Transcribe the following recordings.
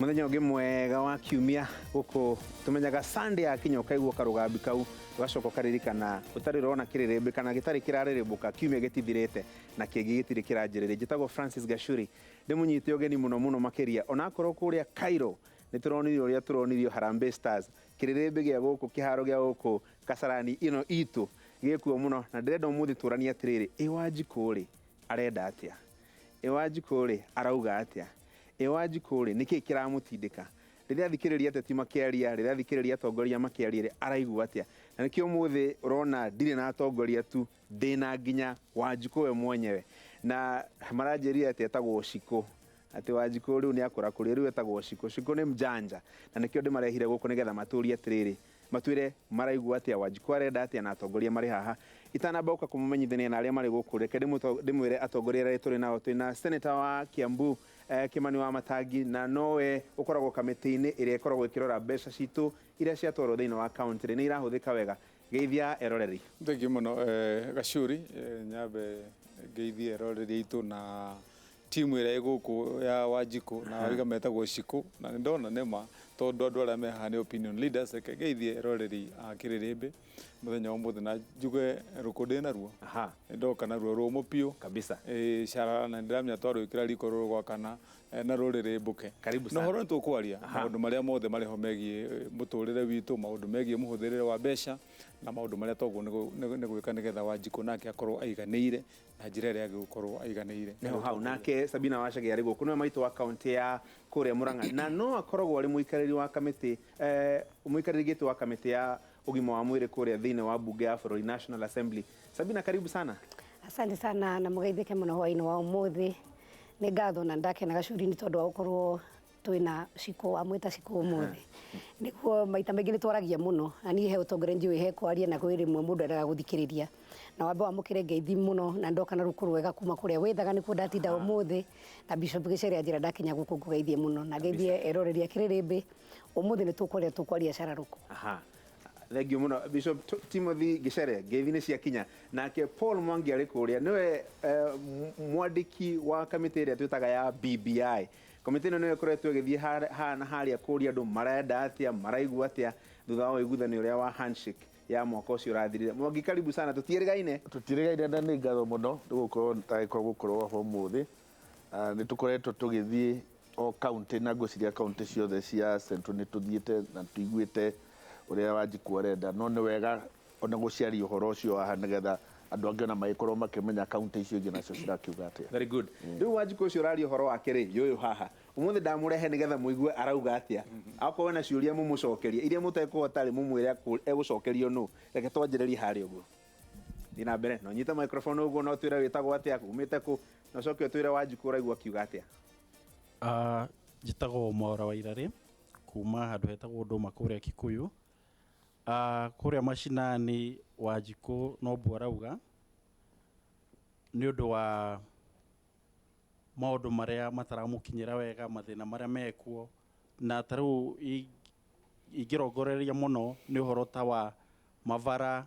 Muthenya ũngĩ mwega wa kiumia gũkũ tũmenyaga Sunday yakinya ũkaigua karũgambi kau, ũgacoka ũkaririkana ũtarĩ ũrona kĩrĩrĩmbĩ kana gĩtarĩ kĩrarĩrĩmbũka, kiumia gĩtithirĩte na kĩngĩ gĩtirĩ kĩranjĩrĩria. Njĩtagwo Francis Gachuri, ndĩmũnyite ũgeni mũno mũno makĩria, onakorwo kũrĩa Cairo nĩ tũronirio ũrĩa tũronirio Harambee Stars, kĩrĩrĩmbĩ gĩa gũkũ, kĩharo gĩa gũkũ Kasarani ĩno itũ gĩkuo mũno, na ndĩrenda ũmũthĩ tũranie atĩrĩrĩ, ĩ Wanjikũ rĩ arenda atĩa? Ĩ Wanjikũ rĩ arauga atĩa? Ĩ Wanjikũ rĩ nĩkĩ kĩramũtindĩka? Rĩrĩa athikĩrĩria ateti makĩaria, rĩrĩa athikĩrĩria atongoria makĩaria rĩ, araigua atĩa? Na nĩkĩo ũmũthĩ ũrona ndirĩ na atongoria tu, ndĩna nginya Wanjikũ we mwenyewe. Na maranjĩrire atĩ etagwo Cikũ, atĩ Wanjikũ rĩu nĩ akũra kũrĩa, rĩu etagwo Cikũ. Cikũ nĩ mjanja, na nĩkĩo ndĩmarehire gũkũ nĩgetha matũrie atĩrĩrĩ, matwĩre maraigua atĩa, Wanjikũ arenda atĩa, na atongoria marĩ haha. Itanamba gũka kũmũmenyithania na arĩa marĩ gũkũ, reke ndĩmwĩre atongoria arĩa tũrĩ nao. Twĩna Senator wa Kiambu, Kimani wa Matangi, na nowe ũkoragwo kamĩtĩ-inĩ ĩrĩa ĩkoragwo ĩkĩrora mbeca citũ iria ciatwarwo thĩinĩ wa kaunti nĩ irahũthĩka wega. Geithia eroreri. Thengiũ mũno, Gacuri, nyambe ngeithie eroreri aitũ na timu ĩrĩa ĩ gũkũ ya Wanjikũ, na waiga metagwo Cikũ, na nĩ ndona nĩma tondũ andũ arĩa me haha nĩ opinion leaders. Reke ngeithie eroreri a Kĩrĩrĩmbĩ mũthenya wa ũmũthĩ na njuge rũkũ ndĩ naruo. Nĩ ndoka naruo rũmũ biũ. Kabisa. Ĩĩ carara, na nĩ ndĩramenya twarwĩkĩra riko rũgwakana na rũrĩrĩmbũke. Karibu Na sana. ũhoro nĩ tũkwaria maũndũ marĩa mothe marĩ ho megiĩ mũtũrĩre witũ, maũndũ megiĩ mũhũthĩrĩre wa mbeca, na maũndũ marĩa toguo nĩ gwĩka nĩgetha Wanjikũ nake akorwo aiganĩire na njĩra ĩrĩa agĩgũkorwo aiganĩire. Nĩho hau nake Sabina Wachage arĩ gũkũ, nĩwe maitũ wa kaunti ya kũrĩa Murang'a, na no akoragwo arĩ mũikarĩri wa kamĩtĩ, mũikarĩri gĩtĩ wa kamĩtĩ ya ũgima wa mwĩrĩ kũrĩa thĩinĩ wa bunge ya bũrũri, National Assembly. Sabina, karibu sana. Asante sana na mũgeithĩke mũno hwaĩ-inĩ wa ũmũthĩ. Nĩ ngatho na ndakena Gacuri nĩ tondũ wa gũkorwo twĩna Cikũ, amwĩta Cikũ ũmũthĩ. Nĩguo maita maingĩ nĩ twaragia mũno, na niĩ he ũtongoria njũĩ he kwaria na kwĩ rĩmwe mũndũ endaga gũthikĩrĩria. Na wambe wamũkĩre ngeithi mũno, na ndoka na rũkũ rwega kuma kũrĩa wĩthaga nĩkuo ndatinda ũmũthĩ, na Bishop Gĩcere anjĩra ndakinya gũkũ ngũgeithie mũno, na ngeithie eroreri a Kĩrĩrĩmbĩ. Ũmũthĩ nĩ tũkwaria, tũkwaria cararũkũ. Thengiũ mũno Bishop Timothy Gĩcere, ngeithi nĩ ciakinya. Nake Paul Mwangi arĩ kũrĩa, nĩwe mwandĩki wa kamĩtĩ ĩrĩa twĩtaga ya BBI. Kamĩtĩ ĩno nĩyo ĩkoretwo ĩgĩthiĩ haha na harĩa kũria andũ marenda atĩa, maraigua atĩa thutha wa ũiguithanio ũrĩa wa handshake ya mwaka ũcio ũrathirire. Mwangi, karibu sana, tũtiĩrĩgaine. Tũtiĩrĩgaine, na nĩ ngatho mũno nĩ gũkorwo ndagĩkorwo gũkorwo ho ũmũthĩ. Nĩ tũkoretwo tũgĩthiĩ o kaunti, na ngwĩciria kaunti ciothe cia Central nĩ tũthiĩte na tũiguĩte ũrĩa Wanjikũ arenda, no nĩ wega ona gũciaria ũhoro ũcio haha nĩgetha andũ angĩ ona magĩkorwo makĩmenya kaunti icio ingĩ nacio cirakiuga atĩa. Very good. Rĩu Wanjikũ ũcio ũraria ũhoro wake rĩ, yũyũ haha ũmũthĩ ndamũrehe nĩgetha mũigue arauga atĩa. Akorwo na ciũria mũmũcokerie, iria mũtekũhota rĩ, mũmwĩre egũcokerio nũ. Reke twanjĩrĩrie harĩa ũguo. Thiĩ na mbere na ũnyite microphone ũguo, na ũtwĩre wĩtagwo atĩa, umĩte kũ, na ũcoke ũtwĩre Wanjikũ ũraigua akiuga atĩa. Njĩtagwo Mwaura wa Irarĩ kuma handũ hetagwo Ndũma kũrĩa Kikuyu. Kũrĩa macinani Wanjikũ no mbu arauga nĩ ũndũ wa maũndũ marĩa mataramũkinyĩra wega, mathĩna marĩa mekuo, na ta rĩu ingĩrongoreria mũno nĩ ũhoro ta wa mabara,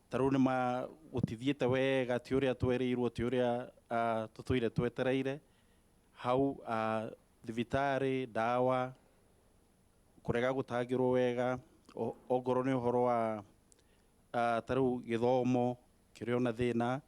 ta rĩu nĩ gũtithiĩte wega, ti ũrĩa twerĩirwo, ti ũrĩa tũtũire twetereire hau, thibitarĩ, ndawa kũrega gũtangĩrwo wega, ongorwo nĩ ũhoro wa ta rĩu gĩthomo kĩrĩ ona thĩna,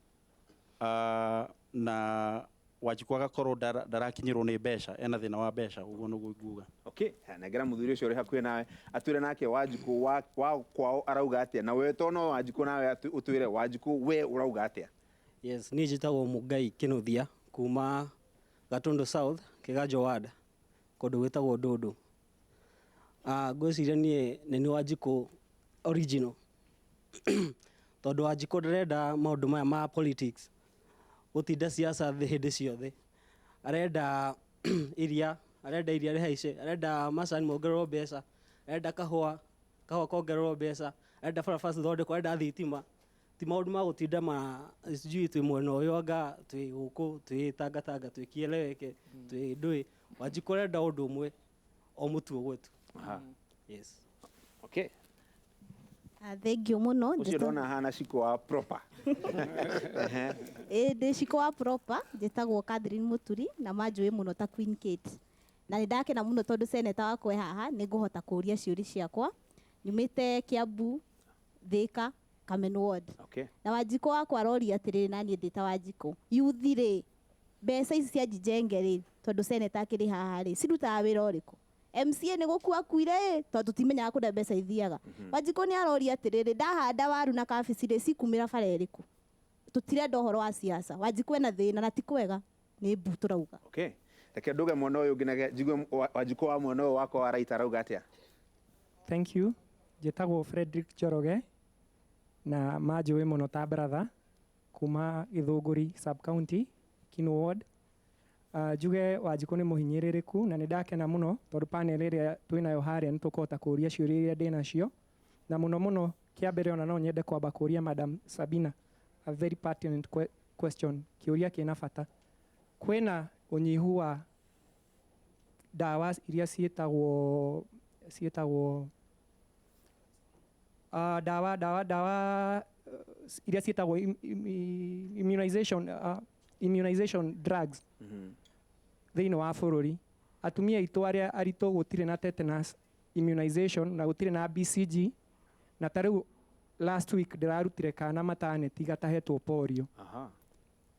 na Wanjikũ agakorwo ndarakinyĩrwo nĩ mbeca, ena thĩna wa mbeca, ũguo nĩguo inguga. Okay, nengera mũthuri ũcio ũrĩ hakuhĩ nawe atwĩre nake Wanjikũ wa kwao arauga atĩa, na we to no Wanjikũ nawe ũtwĩre Wanjikũ we ũrauga atĩa. Yes, niĩ njĩtagwo Mũngai Kĩnuthia kuma Gatundu South, Kĩganjo Ward, kũndũ gwĩtagwo Ndũndũ. Ngwĩciria niĩ nĩ niĩ Wanjikũ original, tondũ Wanjikũ ndarenda maũndũ maya ma politics, gũtinda siasa hĩndĩ ciothe. Arenda iria, arenda iria rĩhaice, arenda macani mongererwo mbeca, arenda kahũa, kahũa kongererwo mbeca, arenda barabara cithondekwo, arenda thitima. Ti maũndũ ma gũtinda ma sijui twĩ mwena ũyũ anga twĩ gũkũ, twĩ tangatanga, twĩ kieleweke, twĩ ndũĩ. Wanjikũ arenda ũndũ ũmwe, o mũtu ũgwe tu. Yes. Okay. Thengiũ mũno. Ũcio ndona hana Cikũ wa proper. Ĩĩ, ndĩ Cikũ wa proper, njĩtagwo Catherine Mũturi na manjũĩ mũno ta Queen Kate. Na nĩ ndakena mũno tondũ seneta wakwa e haha, nĩ ngũhota kũria ciũria ciakwa. Nyumĩte Kiambu, Thika, Kamen Ward. Na Wanjikũ wakwa aroria atĩrĩrĩ, na niĩ ndĩ ta Wanjikũ youth rĩ, mbeca ici cia Jijenge rĩ, tondũ seneta akĩrĩ haha rĩ, cirutaga wĩra ũrĩkũ? MCA nĩ gũkua akuire ĩ, tondũ tũtimenyaga kũrĩa mbeca ithiaga. Wanjikũ nĩ aroria atĩrĩrĩ, ndahanda waru na kabici rĩ, cikumĩra bara ĩrĩkũ? Tũtirenda ũhoro wa siasa. Wanjikũ ena thĩna na ti kwega, nĩ mbu tũrauga. Okay, reke nduge mwena ũyũ ũngĩ na njigue Wanjikũ wa mwena ũyũ wakwa wa right arauga atĩa. Thank you. Njĩtagwo Frederick Njoroge na manjũĩ mũno ta brother kuma Gĩthũngũri sub county, Kinũ ward. Njuge Wanjikũ nĩ mũhinyĩrĩrĩku na nĩ ndakena mũno tondũ panel ĩrĩa twĩnayo harĩa nĩ tũkũhota kũria ciũria iria ndĩnacio, na mũno mũno kĩa mbere ona no nyende kwamba kũria Madam Sabina a very pertinent question, kĩũria kĩna bata. Kwĩna ũnyihu wa ndawa iria ciĩtagwo ndawa iria ciĩtagwo immunization drugs thĩinĩ wa bũrũri. Atumia aitũ arĩa aritũ gũtirĩ na tetanus immunization na gũtirĩ na BCG, na ta rĩu last week ndĩrarutire kana maternity gatahetwo polio.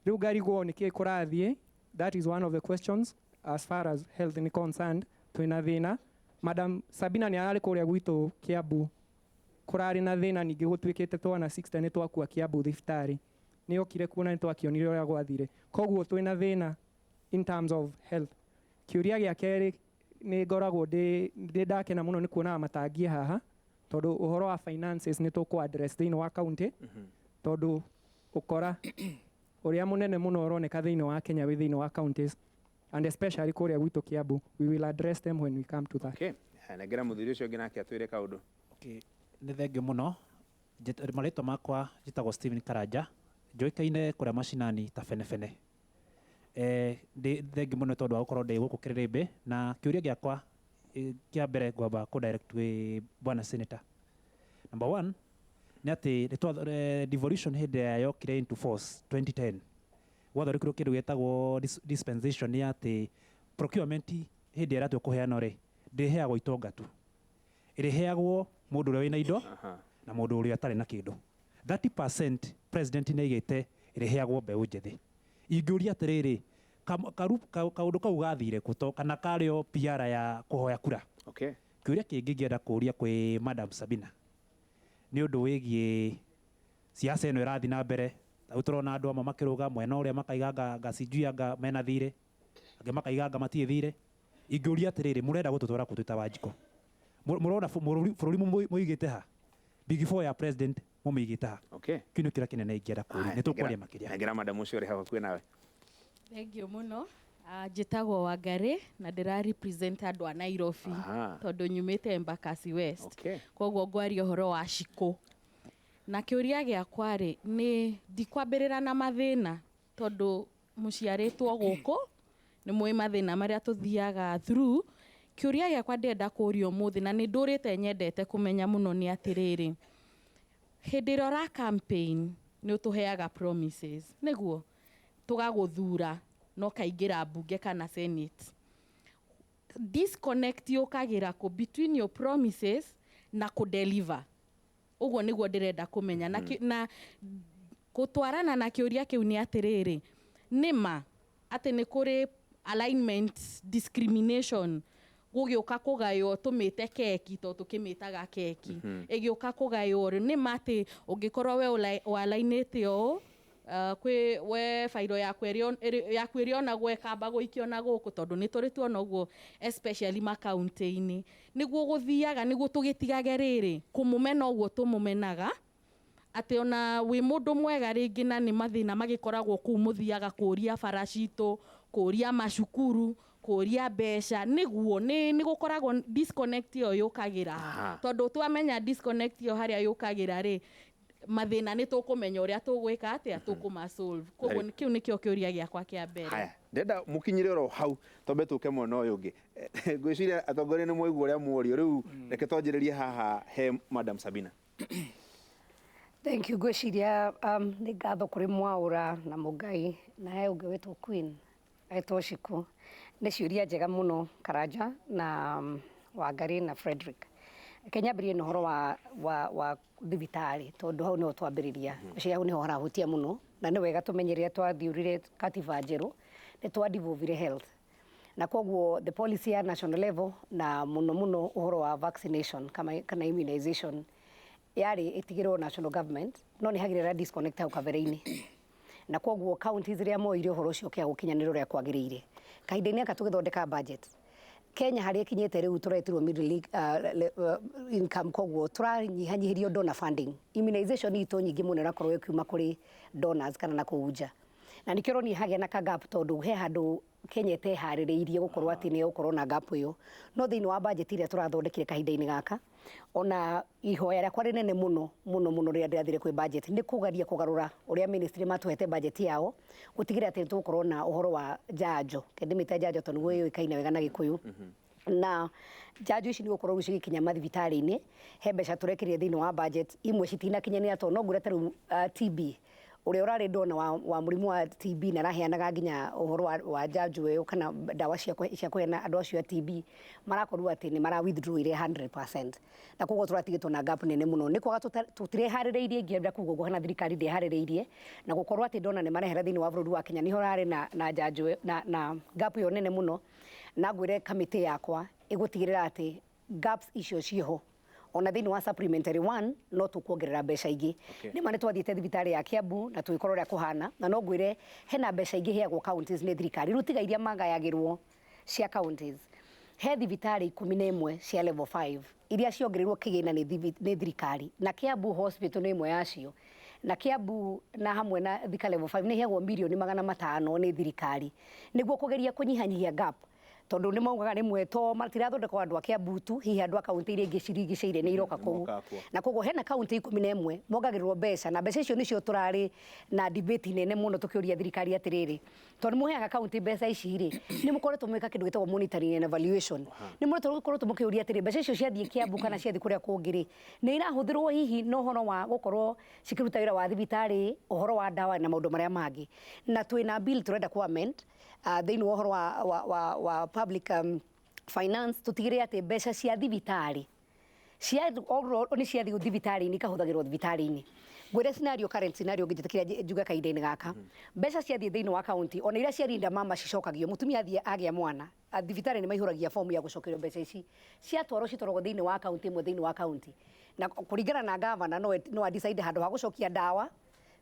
Rĩu ngarigwo nĩkĩĩ kũrathiĩ. That is one of the questions as far as health ni concerned. Twĩna thĩna. Madam Sabina nĩ ararĩ kũrĩa gwitũ Kiambu, kũrarĩ na thĩna ningĩ gũtuĩkĩte twana 60 nĩ twakua Kiambu thibitarĩ, nĩ okire kuona nĩ twakĩonire ũrĩa gwathire. Koguo twĩna thĩna in terms of health. Kĩũria gĩa kerĩ, nĩ ngoragwo ndĩ ndakena mũno nĩ kuonaga matangie haha, tondũ ũhoro wa finances nĩ tũkũ address thĩinĩ wa county, tondũ ũkora ũrĩa mũnene mũno ũroneka thĩinĩ wa Kenya wĩ thĩinĩ wa counties, and especially kũrĩa gwitũ Kiambu. We will address them when we come to that. Okay, nengera mũthuri ũcio ũngĩ nake atwĩre kaũndũ. Okay, nĩ thengio mũno. Marĩtwa makwa njĩtagwo Steven Karanja, njũĩkaine kũrĩa macinani ta Benebene. Ndĩ thengio mũno tondũ wa gũkorwo ndĩ gũkũ Kĩrĩrĩmbĩ, na kĩũria gĩakwa kĩa mbere ngwamba kũ direct gwĩ bwana senator. Number one nĩ atĩ devolution hĩndĩ ĩrĩa yokire into force 2010, gwathondekirwo kĩndũ gĩtagwo dispensation ya atĩ procurement hĩndĩ ĩrĩa ĩratua kũheanwo rĩ, ndĩheagwo itonga tu, ĩrĩheagwo mũndũ ũrĩa wĩna indo na mũndũ ũrĩa ũtarĩ na kĩndũ. 30% president nĩ aigĩte ĩrĩheagwo mbeũ njĩthĩ. Ingĩũria atĩrĩrĩ, kaũndũ kau gathire kũ to kana karĩ o PR ya kũhoya kura? Kĩũria kĩngĩ ingĩenda kũria kwĩ Madam Sabina nĩ ũndũ wĩgiĩ siasa ĩno ĩrathiĩ na mbere. Rĩu tũrona andũ amwe makĩrũga mwena ũrĩa makaiga anga sijui anga mena thirĩ, angĩ makaiga anga matirĩ thirĩ. Ingĩũria atĩrĩrĩ, mũrenda gũtũtwara kũ twĩ ta Wanjikũ? Mũrona bũrũri mũigĩte ha? Big Four ya president mũmĩigĩte ha? Kĩu nĩ kĩrĩa kĩnene ingĩenda kũũria. Nĩ tũkwaria makĩria. Nengera madam ũcio ũrĩ hau hakuhĩ nawe. Thank you mũno. Njĩtagwo Wangari na ndĩra represent andũ a Nairobi tondũ nyumĩte Embakasi West. Koguo ngwaria ũhoro wa Shiko. Na kĩũria gĩakwa rĩ, nĩ ndikwambĩrĩra na mathĩna tondũ mũciarĩtwo gũkũ, nĩ mũĩ mathĩna marĩa tũthiaga through. Kĩũria gĩakwa ndĩrenda kũũria ũmũthĩ na nĩ ndũrĩte nyendete kũmenya mũno nĩ atĩrĩrĩ, hĩndĩ ĩrĩa ũra campaign nĩ ũtũheaga promises nĩguo tũgagũthura no kaingĩra mbunge kana senate. Disconnect yũkagĩra kũ between your promises na kũ-deliver? Ũguo nĩguo ndĩrenda kũmenya. Na gũtwarana na kĩũria kĩu nĩ atĩrĩrĩ, nĩma atĩ nĩ kũrĩ alignment discrimination gũgĩũka kũgaywo, tũmĩte keki tondũ tũkĩmĩtaga keki, ĩgĩũka kũgaywo rĩ, nĩma atĩ ũngĩkorwo we walainĩte ũũ, kwĩ we bairo yaku ĩrĩonagwo ĩkamba gũikio na gũkũ, tondũ nĩ tũrĩ tuona ũguo especially makaunti-inĩ nĩguo gũthiaga, nĩguo tũgĩtigage rĩrĩ kũmũmena ũguo tũmũmenaga, atĩ ona wĩ mũndũ mwega rĩngĩ na nĩ mathĩna magĩkoragwo kũu mũthiaga kũria bara citũ, kũria macukuru, kũria mbeca, nĩguo nĩ gũkoragwo disconnect ĩyo yũkagĩra. Tondũ twamenya disconnect ĩyo harĩa yũkagĩra rĩ, mathĩna nĩ tũkũmenya ũrĩa tũgwĩka atĩa, tũkũma solve. Koguo kĩu nĩkĩo kĩũria gĩakwa kĩa mbere. Haya, ndenda mũkinyĩre oro hau twambe tũke mwena ũyũ ũngĩ. Ngwĩciria atongoria nĩ mwaigua ũrĩa mworio rĩu, reke twanjĩrĩrie haha he Madam Sabina. Thank you. Ngwĩciria nĩ ngatho kũrĩ Mwaũra na Mũngai na he ũngĩ wĩtwo Queen etwo Shiku. Nĩ ciũria njega mũno Karanja na Wangari na Frederick. Reke nyambĩrĩrie na ũhoro wa thibitarĩ tondũ hau nĩho twambĩrĩria. Ngwĩciria hau nĩho harahutia mũno na nĩ wega tũmenye rĩrĩa twathiũrire katiba njerũ nĩ twa devolvire health. Na koguo the policy ya national level na mũno mũno ũhoro wa vaccination kana immunization yarĩ ĩtigĩrwo national government no nĩ hagĩrĩ na disconnect hau kabere-inĩ. Na koguo counties rĩrĩa moire ũhoro ũcio ũkĩaga gũkinyanĩra ũrĩa kwagĩrĩire. Kahinda-inĩ gaka tũgĩthondeka budget Kenya harĩa ĩkinyĩte rĩu tũretirwo middle income koguo tũranyihanyihĩrio donor funding. Immunization itũ nyingĩ mũno ĩrakorwo ĩkiuma kũrĩ donors kana na kũu nja. Na nĩkĩo ũronire hagĩa na ka gap tondũ he handũ Kenya ĩteharĩrĩirie gũkorwo atĩ nĩ ĩgũkorwo na gap ĩyo. No thĩinĩ wa budget ĩrĩa tũrathondekire kahinda-inĩ gaka, ona ihoya rĩakwa rĩnene mũno mũno mũno rĩrĩa ndĩrathire kwĩ budget nĩ kũgeria kũgarũra ũrĩa ministry matũhete budget yao gũtigĩrĩra atĩ nĩ tũgũkorwo na ũhoro wa njanjo. Reke ndĩmĩte njanjo tondũ nĩguo yũĩkaine wega na Gĩkũyũ. Na njanjo ici nĩ gũkorwo rĩu cigĩkinya mathibitarĩ-inĩ, he mbeca tũrekĩrire thĩinĩ wa budget, imwe citinakinyanĩra tondũ no ngwĩre ta rĩu TB ũrĩa ũrarĩ ndona wa mũrimũ wa TB na araheanaga nginya ũhoro wa njanjo ĩyo kana ndawa cia kũheana andũ acio a TB marakorwo atĩ nĩ mara withdraw ire 100%. Na koguo tũratigĩtwo na gap nene mũno. Nĩ kwaga tũtireharĩrĩirie, ingĩenda kuga ũguo kana thirikari ndĩharĩrĩirie na gũkorwo atĩ ndona nĩ marehera thĩinĩ wa bũrũri wa Kenya nĩho ũrarĩ na njanjo na gap ĩyo nene mũno. Na ngwĩre kamĩtĩ yakwa ĩgũtigĩrĩra atĩ gaps icio ciĩho. Ona thĩinĩ wa supplementary one no tũkuongerera mbeca ingĩ. Nĩ ma nĩ twathiĩte thibitarĩ ya Kiambu na tũgĩkorwo ũrĩa kũhana, na no ngwĩre hena mbeca ingĩ iheagwo counties nĩ thirikari. Rĩu tiga iria magayagĩrwo cia counties, he thibitarĩ 11 cia level 5 iria ciongereirwo kĩgĩna nĩ thirikari, na Kiambu hospital nĩ ĩmwe yacio. Na Kiambu na hamwe na Thika level 5 nĩ iheagwo mirioni 500 nĩ thirikari nĩguo kũgeria kũnyihanyihia gap. Tondũ nĩ maugaga rĩmwe to matirathondekwo andũ a Kiambu tu, hihi andũ a kaunti iria ingĩ cirigicĩirie nĩ iroka kũu. Na koguo hena kaunti 11 mongagĩrĩrwo mbeca, na mbeca icio nĩcio tũrarĩ na debate nene mũno tũkĩũria thirikari atĩrĩrĩ, tondũ nĩ mũheaga kaunti mbeca ici rĩ, nĩ mũkoretwo mũgĩka kĩndũ gĩtagwo monitoring and evaluation. Nĩ mũkoretwo mũkĩũria atĩrĩ, mbeca icio ciathiĩ Kiambu kana ciathiĩ kũrĩa kũngĩ rĩ, nĩ irahũthĩrwo hihi na ũhoro wa gũkorwo cikĩruta wĩra wa thibitarĩ, ũhoro wa ndawa na maũndũ marĩa mangĩ. Na twĩna bill tũrenda ku amend thĩinĩ wa ũhoro wa public finance, tũtigĩrĩre atĩ mbeca cia thibitarĩ cia nĩ ciathiĩ thibitarĩ-inĩ ikahũthagĩrwo thibitarĩ-inĩ. Ngwĩre scenario, current scenario ngĩnjĩtĩkĩria njuge kahinda-inĩ gaka, mbeca ciathiĩ thĩinĩ wa county ona iria cia Linda Mama cicokagio, mũtumia athiĩ agĩa mwana thibitarĩ nĩ maihũragia fomu ya gũcokerio mbeca ici, ciatwarwo citwaragwo thĩinĩ wa county ĩmwe thĩinĩ wa county, na kũringana na gavana no a decide handũ ha gũcokia ndawa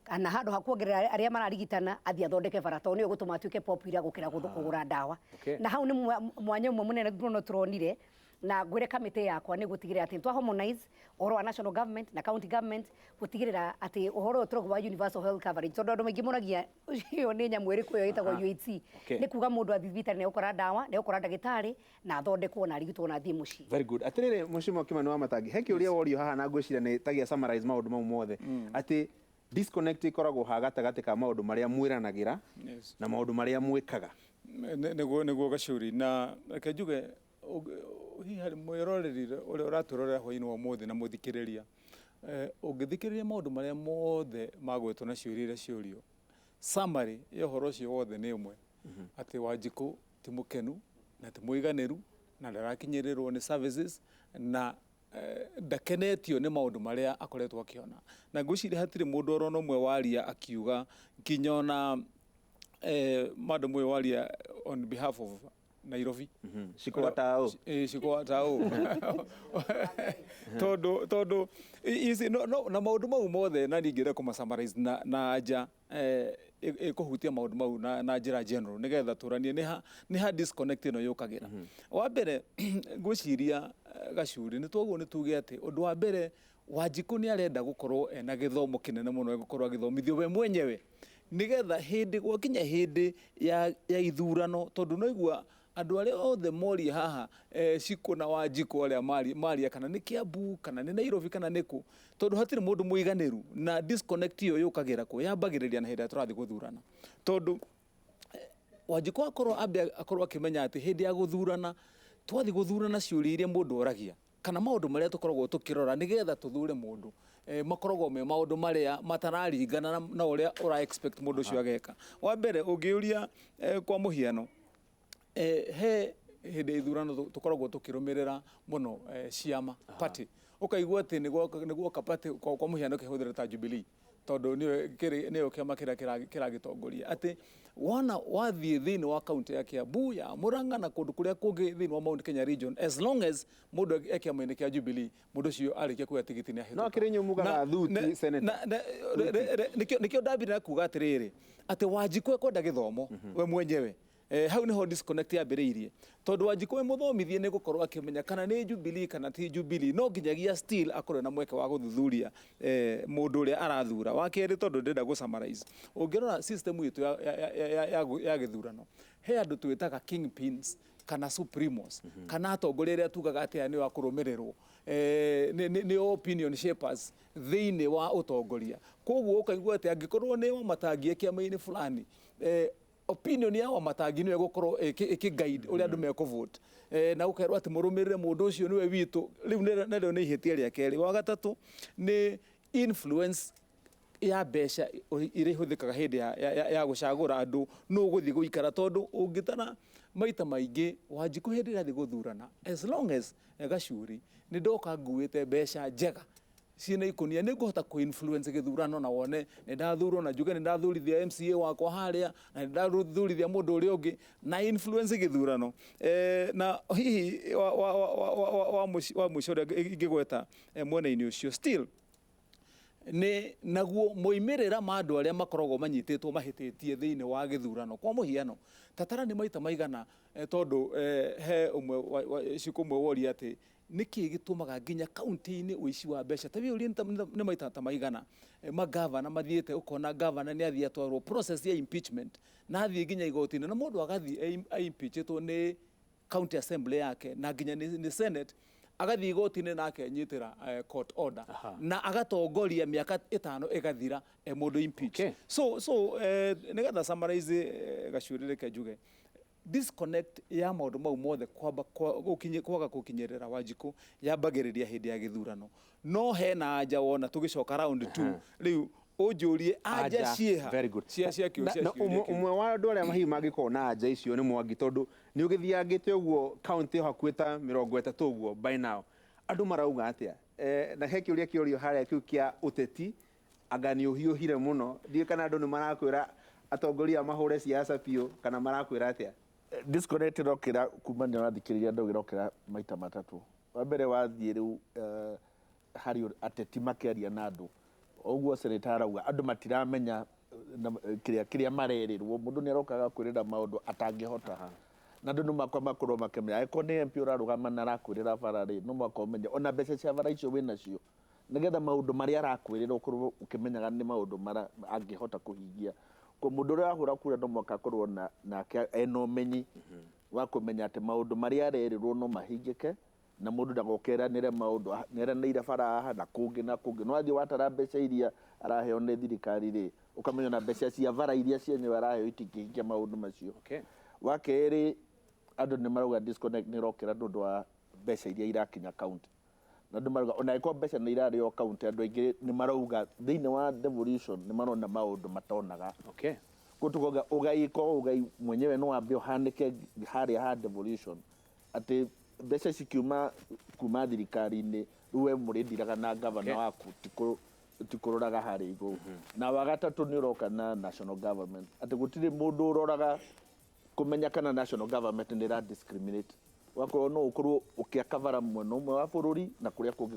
kana handũ ha kuongerera arĩa mararigitana athiĩ athondeke bara tondũ nĩyo ĩgũtũma atuĩke popular gũkĩra kũgũra ndawa. Na hau nĩ mwanya ũmwe mũnene mũno tũronire, na ngwĩre kamĩtĩ yakwa nĩ gũtigĩrĩra atĩ twa harmonize ũhoro wa national government na county government, gũtigĩrĩra atĩ ũhoro ũyũ tũrauga wa universal health coverage, tondũ andũ maingĩ moragia ĩyo nĩ nyamũ ĩrĩkũ ĩyo ĩtagwo UHC. Nĩ kuga mũndũ athiĩ thibitarĩ nĩ egũkora ndawa, nĩ egũkora ndagĩtarĩ na athondekwo na arigitwo na athiĩ mũciĩ. Very good. Atĩrĩrĩ, Mheshimiwa Kimani wa Matangi, he kĩũria worio haha na ngwĩciria nĩ tagia summarize maũndũ mau mothe. Atĩ disconnect ĩkoragwo ha gatagatĩ ka maũndũ marĩa mwĩranagĩra na maũndũ marĩa mwĩkaga. Nĩguo Gacuri, na reke njuge hihi harĩ mwĩroreri ũrĩa ũratwĩrorera hwaĩ-inĩ wa ũmũthĩ na mũthikĩrĩria, ũngĩthikĩrĩria maũndũ marĩa mothe magwetwo na ciũria iria ciũrio, summary ya ũhoro ũcio wothe nĩ ĩmwe, atĩ Wanjikũ ti mũkenu na ti mũiganĩru na ndarakinyĩrĩrwo nĩ services na ndakenetio nĩ maũndũ marĩa akoretwo akĩona. Na ngwĩciria hatirĩ mũndũ orona ũmwe waria akiuga nginya ona madam ũyũ waria on behalf of Nairobi. Shiko wa Tao. Shiko wa Tao. Tondũ ici, no, no, na maũndũ mau mothe na niĩ ingĩenda kũma summarize na nja ĩkũhutia maũndũ mau na njĩra general nĩgetha tũranie nĩ ha disconnect ĩno yũkagĩra. Wa mbere ngwĩciria Gacuri nĩ twoguo nĩ tuge atĩ ũndũ wa mbere Wanjikũ nĩ arenda gũkorwo ena gĩthomo kĩnene mũno, egũkorwo agĩthomithio we mwenyewe nĩgetha hĩndĩ gwakinya hĩndĩ ya ithurano, tondũ no igua andũ arĩa othe moria haha Shiko na Wanjikũ arĩa maria kana nĩ Kiambu kana nĩ Nairobi kana nĩ kũ, tondũ hatirĩ mũndũ mũiganĩru na disconnect ĩyo yũkagĩra kũ, yambagĩrĩria na hĩndĩ ĩrĩa tũrathiĩ gũthurana, tondũ Wanjikũ akorwo ambe akorwo akĩmenya atĩ hĩndĩ ya gũthurana twathiĩ gũthurana ciũria iria mũndũ oragia kana maũndũ marĩa tũkoragwo tũkĩrora nĩgetha tũthure mũndũ, makoragwo me maũndũ marĩa matararingana na ũrĩa ũra expect mũndũ ũcio ageka. Wa mbere ũngĩũria kwa mũhiano He hĩndĩ ya ithurano tũkoragwo tũkĩrũmĩrĩra mũno ciama, party, ũkaigua atĩ nĩ guoka party, kwa mũhiano kĩhũthĩre ta Jubilee, tondũ nĩyo kĩama kĩrĩa kĩragĩtongoria, atĩ wona wathiĩ thĩinĩ wa kaunti ya Kiambu, ya Murang'a na kũndũ kũrĩa kũngĩ thĩinĩ wa Mount Kenya region, as long as mũndũ e kĩama-inĩ kĩa Jubilee, mũndũ ũcio arĩkia kuoya tigiti nĩ ahĩtũka. No akĩrĩ inyuĩ mugaga thuti, Senator. Nĩkĩo ndambire na kuga atĩrĩrĩ, atĩ Wanjikũ ekwenda gĩthomo we mwenyewe. Hau niho disconnect yambĩrĩirie, tondũ Wanjikũ we mũthomithie nĩ gũkorwo akĩmenya kana nĩ Jubilee kana ti Jubilee, no nginyagia still akorwo na mweke wa gũthuthuria mũndũ ũrĩa arathura. Wa kerĩ, tondũ ndĩrenda gũ summarize, ũngĩrora system itũ ya gĩthurano, he andũ twĩtaga kingpins kana supremos kana atongoria arĩa tugaga atĩ aya nĩo akũrũmĩrĩrwo, nĩo opinion shapers thĩinĩ wa ũtongoria. Koguo ũkaigua atĩ angĩkorwo nĩ Wamatangi e kĩama-inĩ fulani, opinion ya Wamatangi nĩyo ĩgũkorwo ĩkĩ guide ũrĩa andũ mekũvote, na ũkerwo atĩ mũrũmĩrĩre mũndũ ũcio, nĩwe witũ. Rĩu narĩo nĩ ihĩtia rĩa kerĩ. Wa gatatũ nĩ influence ya mbeca iria ihũthĩkaga hĩndĩ ya gũcagũra andũ nũ ũgũthiĩ gũikara, tondũ ũngĩtara maita maingĩ, Wanjikũ hĩndĩ ĩrĩa athiĩ gũthurana, as long as Gacuri nĩ ndoka nguĩte mbeca njega ciĩna ikũnia, nĩ ngũhota kũ-influence gĩthurano na wone nĩ ndathurwo, na njuge nĩ ndathurithia MCA wakwa harĩa na nĩ ndathurithia mũndũ ũrĩa ũngĩ na influence gĩthurano. Na hihi wa mũico ũrĩa ingĩgweta mwena-inĩ ũcio still nĩ naguo moimĩrĩra ma andũ arĩa makoragwo manyitĩtwo mahĩtĩtie thĩinĩ wa gĩthurano. Kwa mũhiano, tatara nĩ maita maigana, tondũ he ũmwe cikũ ũmwe woria atĩ nĩkĩ gĩtũmaga nginya kaunti-inĩ ũici wa mbeca ta wĩũrie nĩ maita ta maigana magavana mathiĩte, ũkona gavana nĩ athiĩ atwarwo process ya impeachment na athiĩ nginya igoti-inĩ, na mũndũ agathiĩ aimpeachĩtwo nĩ county assembly yake na nginya nĩ senate, agathiĩ igoti-inĩ na akenyitĩra court order na agatongoria mĩaka 5 ĩgathira e mũndũ impeach. So nĩgetha summarize, Gacuri, reke njuge disconnect ya maũndũ mau mothe kwamba kwaga gũkinyĩrĩra Wanjikũ yambagĩrĩria hĩndĩ ya gĩthurano, no hena anja wona tũgĩcoka round two rĩu ũnjũrie anja ciĩha Very good. cia kĩo cia Na kĩũria ũmwe kĩu. Ũmwe wa andũ arĩa hihi mangĩkorwo na anja icio nĩ Mwangi, tondũ nĩ ũgĩthiangĩte ũguo kaunti hakuhĩ ta 30 ũguo by now. Andũ marauga atĩa? Na he kĩũria kĩorio harĩa kĩu kĩa ũteti, anga nĩ ũhiũhire mũno, ndiũĩ kana andũ nĩ marakwĩra atongoria mahũre siasa biũ kana marakwĩra atĩa? Disconnect ĩrokĩra kuma nĩ ũrathikĩrĩria andũ, ĩrokĩra maita matatũ. Wa mbere, wathiĩ rĩu harĩ ateti makĩaria na andũ, ũguo seneta arauga andũ matiramenya kĩrĩa marerĩrwo. Mũndũ nĩ aroka agakwĩrĩra maũndũ atangĩhota, na andũ no makwa makorwo makĩmenya angĩkorwo nĩ MP ũrarũgama na arakwĩrĩra bara rĩ, no mũhaka ũmenye ona mbeca cia bara icio wĩnacio, nĩgetha maũndũ marĩa arakwĩrĩra ũkorwo ũkĩmenyaga nĩ maũndũ mara angĩhota kũhingia. Ko mũndũ ũrĩa wahũra kura no mũhaka akorwo na nake ena ũmenyi wa kũmenya atĩ maũndũ marĩa arerĩrwo no mahingĩke, na mũndũ ndagokeranĩre maũndũ nĩeranĩire bara haha na kũngĩ na kũngĩ. No wathiĩ watara mbeca iria araheo nĩ thirikari rĩ, ũkamenya na mbeca cia bara iria cienyewe araheo itingĩhingia maũndũ macio. Wa kerĩ, andũ nĩ marauga disconnect nĩ ĩrokĩra nĩ ũndũ wa mbeca iria irakinya county, na andũ marauga ona angĩkorwo mbeca nĩ irarĩo county, andũ aingĩ nĩ marauga thĩinĩ wa devolution nĩ marona maũndũ matonaga. Koguo tukauga ũgai ko ũgai mwenyewe no wambe ũhanĩke harĩa ha devolution, atĩ mbeca cikiuma kuma thirikari-inĩ, rĩu we mũrĩndiraga na gavana waku, tikũroraga harĩa igũrũ. Na wa gatatũ nĩ ũroka na national government, atĩ gũtirĩ mũndũ ũroraga kũmenya kana national government nĩ ĩra discriminate, wakorwo no ũkorwo ũkĩaka bara mwena ũmwe wa bũrũri na kũrĩa kũngĩ.